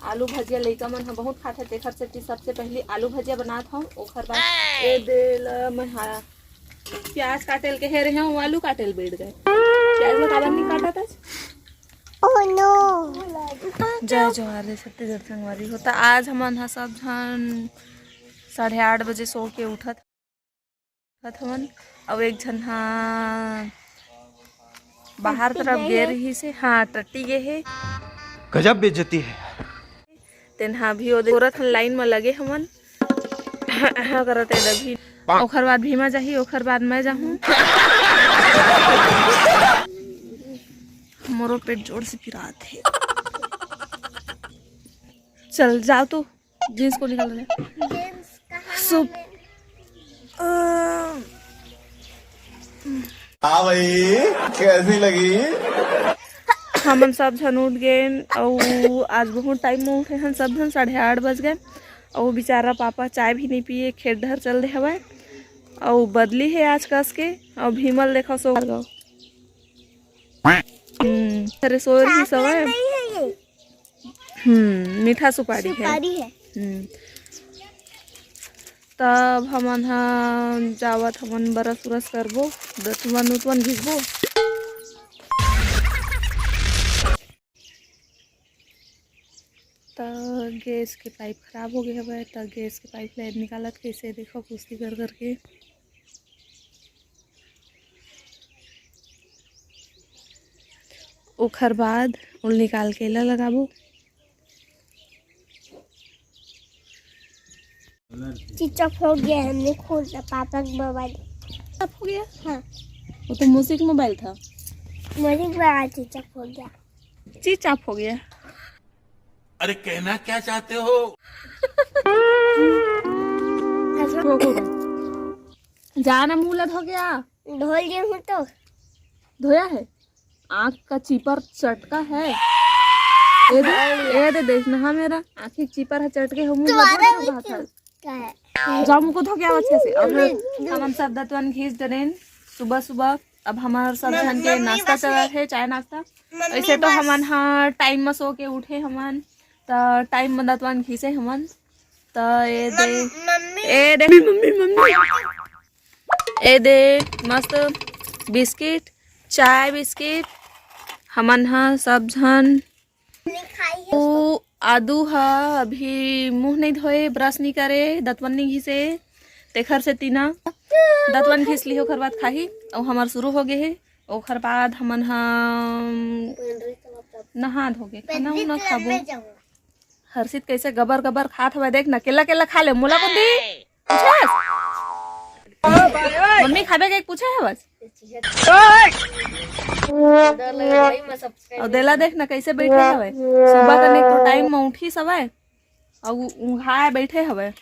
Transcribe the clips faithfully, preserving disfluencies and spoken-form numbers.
आलू भजिया लइका मन ह बहुत खाथे, तेखर सेती सबसे पहिली आलू भजिया बनात हव। ओखर बाद ए दे ल मैं हा प्याज काटे ल कहे रहे हव, आलू काटे ल बैठ गए। प्याज ल काबर नहीं काटत आज? Oh no! जय जोहार, जय छत्तीसगढ़ संगवारी हो। त आज हमन ह सब झन साढ़े आठ बजे सो के उठत हवन, अउ एक झन ह बाहर तरफ गे रहिस हे। हाँ, टट्टी गे हे। गजब बेइज्जती है। तेन ह अभी ओदे गोरखन लाइन म लगे हवन। हाँ, करत हे अभी। ओखर बाद भीमा जाही, ओखर बाद मैं जाहूँ। मोरो पेट जोर से पिरात हे। चल, जाओ तो। जींस को निकाल दे। जींस कहाँ सुप- है? अ, हाँ भाई, कैसी लगी? हमन सब झन उठ गेन, अउ आज बहुत टाइम में उठे हन सब झन, साढ़े आठ बज गए। अउ बेचारा पापा चाय भी नहीं पिए, खेत डहर चल दे हवय। अउ बदली है आज कस के, अउ भीमल देखो सो गो। हम्म, अरे सो रही सवय। नहीं है ये। हम्म, मीठा सुपारी है। सुपारी है। हम्म। तब हमन ह जावत हमन बरस उरस करबो, दतवन उतवन घिसबो। त गैस के पाइप खराब हो गए हवय, त गैस के पाइप ला निकालत कैसे देखो कुश्ती कर करके। ओखर बाद ओल निकाल के ला लगाबो। चिचक हो गया है, हमने खोल दिया पापा का मोबाइल। चिचक हो गया? हाँ। वो तो म्यूजिक मोबाइल था। म्यूजिक मोबाइल चिचक हो गया। चिचक हो गया। अरे कहना क्या चाहते हो? ऐसा जाना मुंह ला धो गया। धोल गया हूँ तो। धोया है? आँख का चीपर चटका है। ए दे, ए दे, देख ना, हाँ, मेरा आँखी चीपर है, चटके हो, मुंह तुम्हारा लगा भी दो हाथ। क्या है? जाओ, मुंह को धो के आओ अच्छे से। अब मम्मी, हमन सब दतवन घिस डरेन सुबह सुबह। अब हमार सब मम-, झन के मम्मी नाश्ता बस चला नहीं। है, चाय नाश्ता। मम्मी ऐसे तो बस। हमन हा टाइम में सो के उठे हमन, त टाइम में दतवन घिसे हमन। त ए दे, मम-, मम्मी। ए दे, मम्मी, मम्मी। ए दे, मस्त बिस्किट, चाय बिस्किट। हमन ह सब झन। नहीं खाई है। उ आदू ह अभी मुंह नहीं धोए, ब्रश नहीं करे, दतवन नहीं घिसे, तेखर से तीना दतवन घिस ली, ओखर बाद खाही। अउ हमर शुरू हो गए हे, ओखर बाद हमन ह नहा धो के खाना उना खाबो। हर्षित कैसे गबर गबर खात हवय, देख ना, केला केला खा ले, मोला को दी। पूछे हस? मम्मी खाबे के पूछे हवस? अउ देला देख ना कैसे बैठे हवय। सुबह कने तो टाइम में उठी सवय अउ उंघाए बैठे हवय।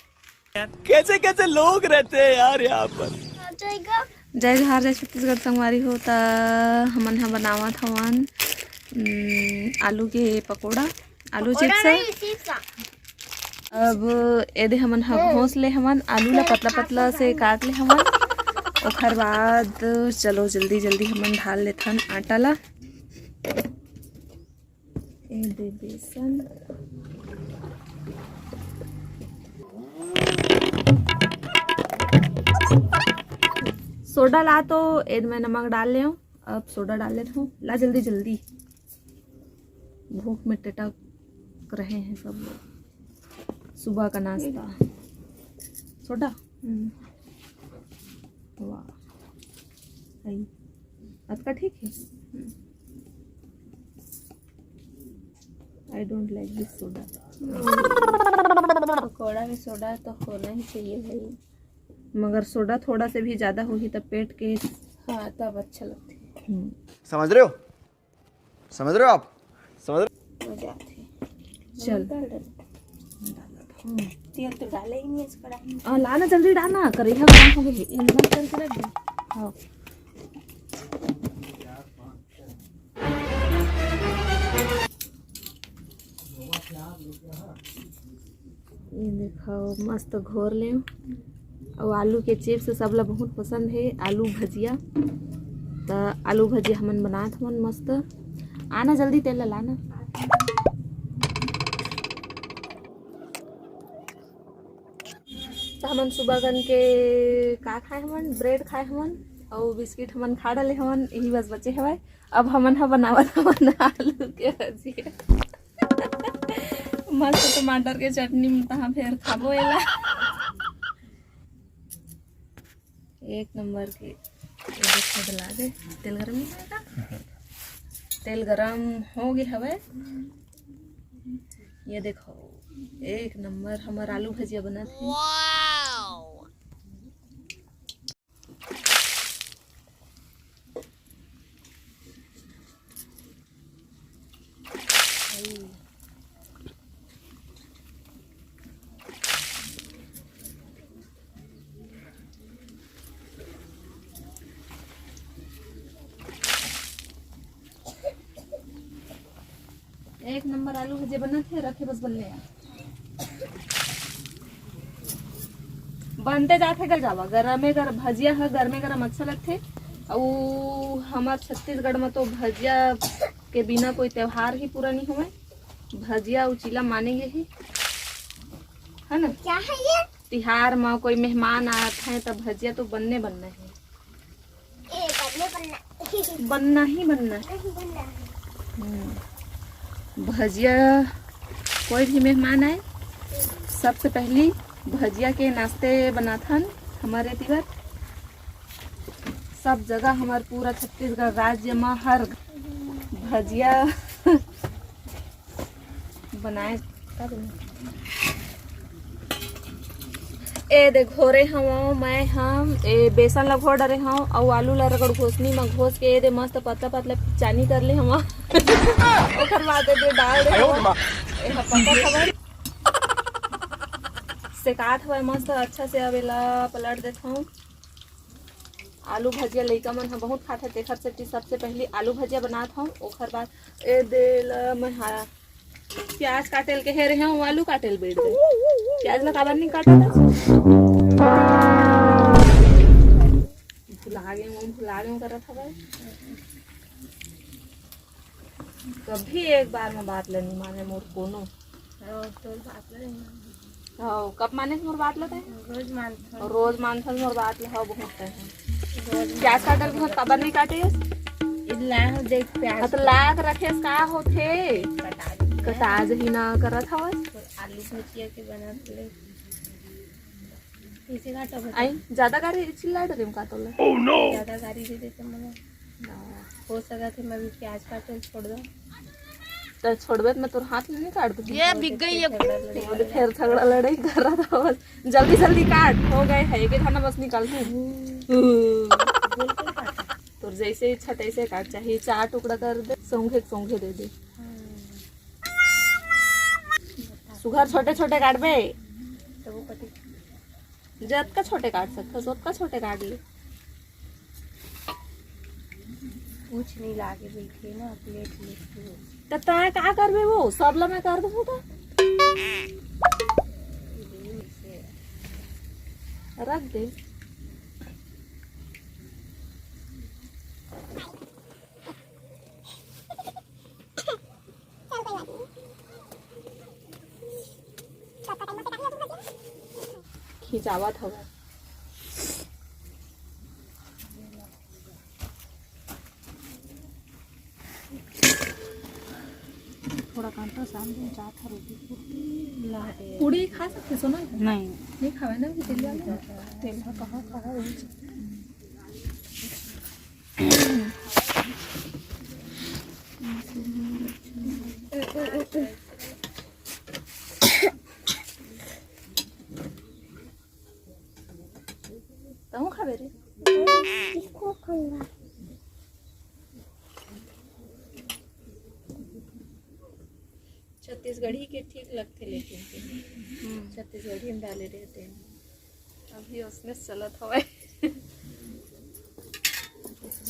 कैसे कैसे लोग रहते हैं यार यहाँ पर। जय जोहार, जय छत्तीसगढ़ संगवारी हो। त हमन ह बनावत हवन, उम, आलू के पकोड़ा, आलू चिप्स। अब एदे हमन ह घोंस ले हवन, आलू ला पतला पतला से काट ले हवन। ओखर बाद चलो जल्दी जल्दी हमन डाल लेथन आटा ला। एदे बेसन। सोडा ला तो एद मैं नमक डाल ले हूँ। अब सोडा डाल लेत हूँ। ला जल्दी जल्दी, भूख में टटक रहे हैं सब लोग। सुबह का नाश्ता। सोडा। हम्म। वाह। आई। अतका ठीक है। I don't like this soda। Pakora में सोडा तो होना ही चाहिए भाई। मगर सोडा थोड़ा से भी ज्यादा होही तब पेट के। हाँ, तब अच्छा लगता है। हम्म। समझ रहे हो? समझ रहे हो आप? समझ रहे? मजा आती है। चल। डाल दे। हम्म। तेल तो डाले ही नहीं इस कढ़ाई में। आ, ला ना, जल्दी डाल ना, करेला गरम हो गई है, ये नमक डाल के रख दे। हाँ। ये देखो, मस्त घोर लेव। अउ आलू के चिप्स सबला बहुत पसंद हे, आलू भजिया। त आलू भजिया हमन बनात हवन मस्त। आना जल्दी, तेल ला लाना। त हमन सुबह कन के का खाए हमन, ब्रेड खाए हमन, अउ बिस्किट हमन खा डाले हमन, यही बस बचे हवय। अब हमन ह बनावत हमन आलू के भजिया। मस्त टमाटर के चटनी में तहाँ फेर खाबो एला। एक नंबर के। ये देखो, डला दे। तेल गरम नहीं होएगा? तेल गरम हो गए हवे। ये देखो, एक नंबर हमर आलू भजिया बनत हे। एक नंबर आलू भजिया बनत हे, रखे बस बनले यार। बनते जात हे, गल जावा, गरमे गर-, भजिया ह गरमे गरम अच्छा लगथे। अउ हमर छत्तीसगढ़ म तो भजिया के बिना कोई त्योहार ही पूरा नहीं होवय। भजिया अउ चीला माने गे ही, है ना? क्या है ये? तिहार म कोई मेहमान आत है त भजिया तो बनने बनना है। ए, बनने बनना। बनना ही बनना है। नहीं बनना है। हम्म। भजिया, कोई भी मेहमान आए, सबसे पहली भजिया के नाश्ते बनाथन हमारे तिवर। सब जगह हमार पूरा छत्तीसगढ़ राज्य म हर भजिया बनाए। ए दे, घोरे हवं मैं, हम ए बेसन ला घोर डरे हवं अउ आलू ला रगड़ घोसनी म घोस के ए दे मस्त पतला पतला चानी कर ले हवं। ओकर बाद ए दे डाल दे हवं। ए ह पकत हवय, सेकात हवय मस्त अच्छा से। अब एला पलट देथंव। आलू भजिया लइका मन ह बहुत खाथे, तेखर सेती सबसे पहली आलू भजिया बनात हंव। ओखर बाद ए दे ल मैं हरा प्याज काटे ल कहे रहे हंव, आलू काटे ल बैठ गे। प्याज ला काबर नहीं काटत? भुला गे हंव, भुला गे हंव करत हवय। कभी एक बार में बात ल नहीं माने मोर कोनो। हाँ, तोर बात ल नहीं माने। हाँ, कब माने मोर बात ल तैं? रोज मानथन। रोज मानथन मोर बात ल, हाँ, बहुत तैं। रोज प्याज काटल बहुत काबर नहीं काटे? इला देख प्याज हाँ, तो लाग रखेस का होथे? कटा दे। कटा जही ना करत हवस। आलू भजिया के बनत ले। कैसे काटो बता? आई, ज्यादा गारी चिल्ला डरे का तोला? ज्यादा गारी दे देते मगर। हो सकत हे, मैं भी प्याज काटे छोड़ दो। तो छोड़बे तो मैं तोर हाथ ले नहीं काट दूँ। ये बिक गई ये। फिर झगड़ा लड़ाई। फिर झगड़ा लड़ाई कर रहा था बस। जल्दी जल्दी काट, हो गए है, एक एक खाना बस निकाल दे। हम्म। बिल्कुल काट। तोर जैसे इच्छा तैसे काट, चाहे चार टुकड़ा कर दे, सौंघे सौंघे दे दे। हम्म। सुघर छोटे छोटे काटबे। तो वो कटी। जतका छोटे काट सकथस, ओतका छोटे काट ले। कुछ नहीं लागे, बैठे ना, प्लेट लेके। त तैं का करबे वो? सब ला मैं कर दूँ त। रख दे। खिंचावत हवय। थोड़ा कांटा सामने चाट ह रोटी पूरी। पूरी खा सकते सोना? नहीं। नहीं खावे ना, अभी तेल वाला। तेल ह कहाँ, कहाँ रोज। तहूँ खाबे रे? इसको खाऊंगा। छत्तीसगढ़ी के ठीक लगथे, लेकिन हम्म। छत्तीसगढ़ी में डाले रहते हैं। अभी उसने चलत हवय।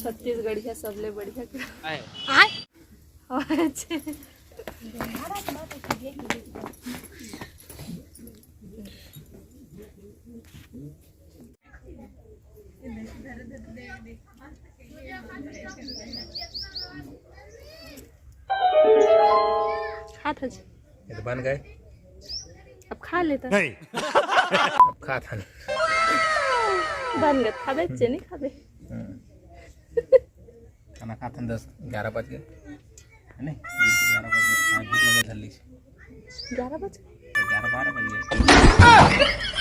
छत्तीसगढ़िया सबले बढ़िया। आए। आए। अच्छा। खात हस। ये तो बन गए। खा लेता। नहीं। खात हन। बन गत खाबे चे नहीं खाबे। खाना खात हन, दस ग्यारह बज गए, है नहीं? ग्यारह बज गए, खाए भूख लगे जल्दी से। ग्यारह बजे। तो ग्यारह बारह बज गए।